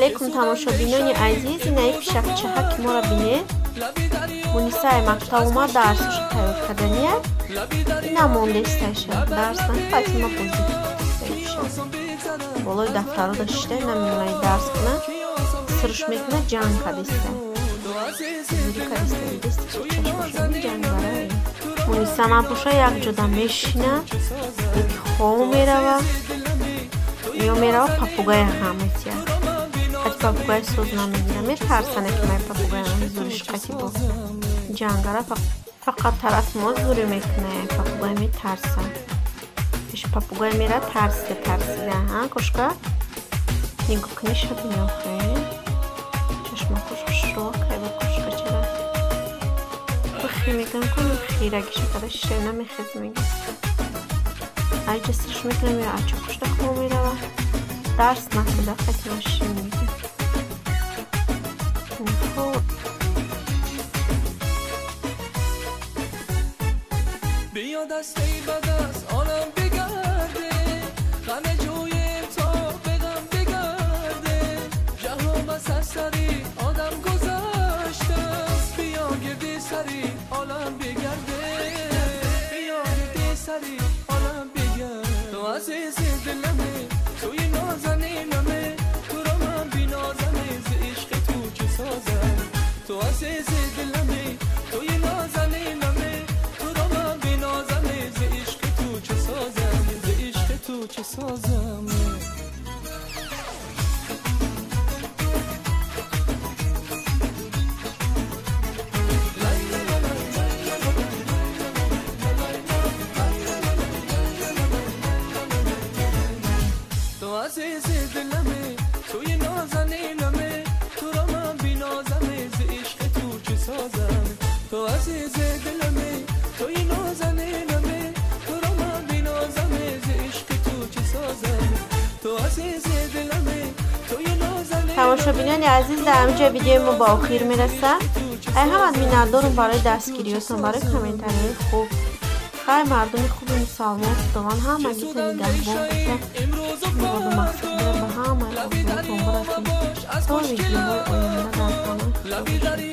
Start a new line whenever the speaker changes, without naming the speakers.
Алейкум, тамошобинони азиз, инаи пишакчаҳа ки моро бинед. Мунисаи мактаб омад, дарсашо тайёр кардания. Ина мондесташа. Дарс нафати ма бозӣ болои дафтарода шишта, ина мемонаи дарс куна. Сирш мекуна, ҷанг кадиста. Зури кадиста, дидести чашмашони ҷангбарай. Муниса набоша, як ҷода мешина, яки хов мерава, ё мерава папугая ҳам метия. Қати папугай соз намегира, метарсана ки май папугая зуриш қати бо ҷангара фақат тарафи мо зурӣ мекуна, папугай метарса. Пеш папугай мера тарсида тарсида, ҳа кошка? Нигоҳ кунӣ шабини охе. Чашмакош хушро кайба кошка чара. Бихи мекунам кун хирагиша када шиша намехез мега. Айҷа сирш мекунам ё ачо пушта хо мерава. Дарс накуда қати машин мега.
بیا دستی به دست عالم بگرده، غم جویم تا به غم بگرده، جهان بس از سری آدم گذشته است، بیا گردی سری عالم بگرده، بیا گردی سری عالم بگرده. تو عزیز دلمه، توی نازنینمه، تو را من بینازمه، ز عشق تو چه سازم. تو عزیز دلمه، توی نازنینمه، تو چه سازم. تو عزیز دلمه، توی نازنینمه، تو را من بینازمه، ز عشق تو چه سازم. تو عزیز دلمه، توی نازنینمه، تو را من بینازمه، ز عشق تو چه سازم. تو عزیز دلمه، توی نازنینمه.
Тамошобинони азиз, дар ҳаминҷо видеои мо ба охир мерасад. Ай ҳамат миннатдорум барои дастгириётон, барои комментариҳои хуб. Хай мардуми хуби мусалмон, Худованд ҳамагитон нигаҳбон бошад. Муроду мақсад ба ҳамаи орзуҳотон бирасед. То видеоҳои оянда дар паноҳи Худо бошед.